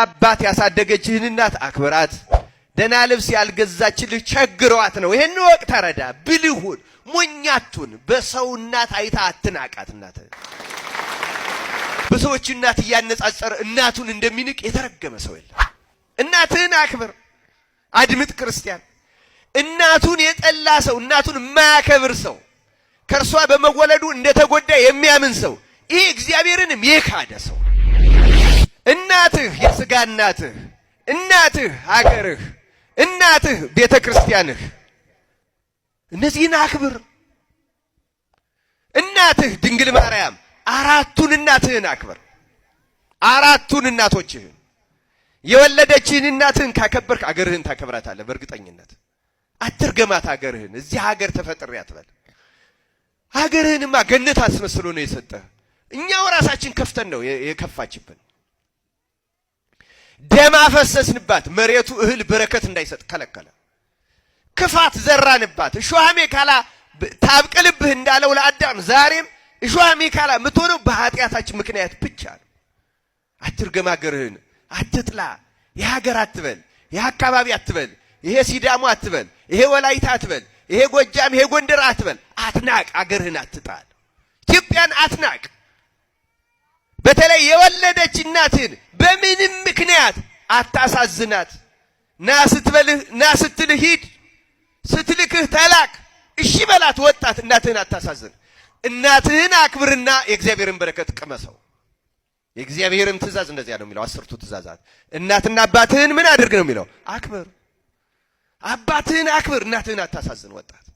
አባት ያሳደገችህን እናት አክብራት። ደህና ልብስ ያልገዛችልህ ቸግሯት ነው። ይሄን ወቅት ተረዳ። ብልሁን ሞኛቱን በሰው እናት አይታ አትናቃት። እናት በሰዎች እናት እያነጻጸረ እናቱን እንደሚንቅ የተረገመ ሰው የለም። እናትህን አክብር። አድምጥ ክርስቲያን። እናቱን የጠላ ሰው፣ እናቱን የማያከብር ሰው፣ ከእርሷ በመወለዱ እንደተጎዳ የሚያምን ሰው፣ ይህ እግዚአብሔርንም የካደ ሰው። እናትህ የሥጋ እናትህ፣ እናትህ ሀገርህ፣ እናትህ ቤተ ክርስቲያንህ፣ እነዚህን አክብር። እናትህ ድንግል ማርያም፣ አራቱን እናትህን አክብር። አራቱን እናቶችህን፣ የወለደችህን እናትህን ካከበርክ አገርህን ታከብራታለህ በእርግጠኝነት። አትርገማት አገርህን። እዚህ ሀገር ተፈጥሬ አትበል። ሀገርህንማ ገነት አስመስሎ ነው የሰጠህ። እኛው ራሳችን ከፍተን ነው የከፋችብን። ደም አፈሰስንባት፣ መሬቱ እህል በረከት እንዳይሰጥ ከለከለ። ክፋት ዘራንባት። እሾህ አሜከላ ታብቅልብህ እንዳለው ለአዳም፣ ዛሬም እሾህ አሜከላ የምትሆነው በኃጢአታችን ምክንያት ብቻ ነው። አትርገም አገርህን፣ አትጥላ። የሀገር አትበል፣ ይህ አካባቢ አትበል፣ ይሄ ሲዳሞ አትበል፣ ይሄ ወላይታ አትበል፣ ይሄ ጎጃም፣ ይሄ ጎንደር አትበል። አትናቅ፣ አገርህን አትጣል፣ ኢትዮጵያን አትናቅ። በተለይ የወለደች እናትህን በምንም ምክንያት አታሳዝናት። ና ስትበልህ ና ስትልህ ሂድ፣ ስትልክህ ተላክ፣ እሺ በላት። ወጣት እናትህን አታሳዝን። እናትህን አክብርና የእግዚአብሔርን በረከት ቅመሰው። የእግዚአብሔርን ትእዛዝ እንደዚያ ነው የሚለው፣ 10ቱ ትእዛዛት። እናትና አባትህን ምን አድርግ ነው የሚለው? አክብር። አባትህን አክብር፣ እናትህን አታሳዝን። ወጣት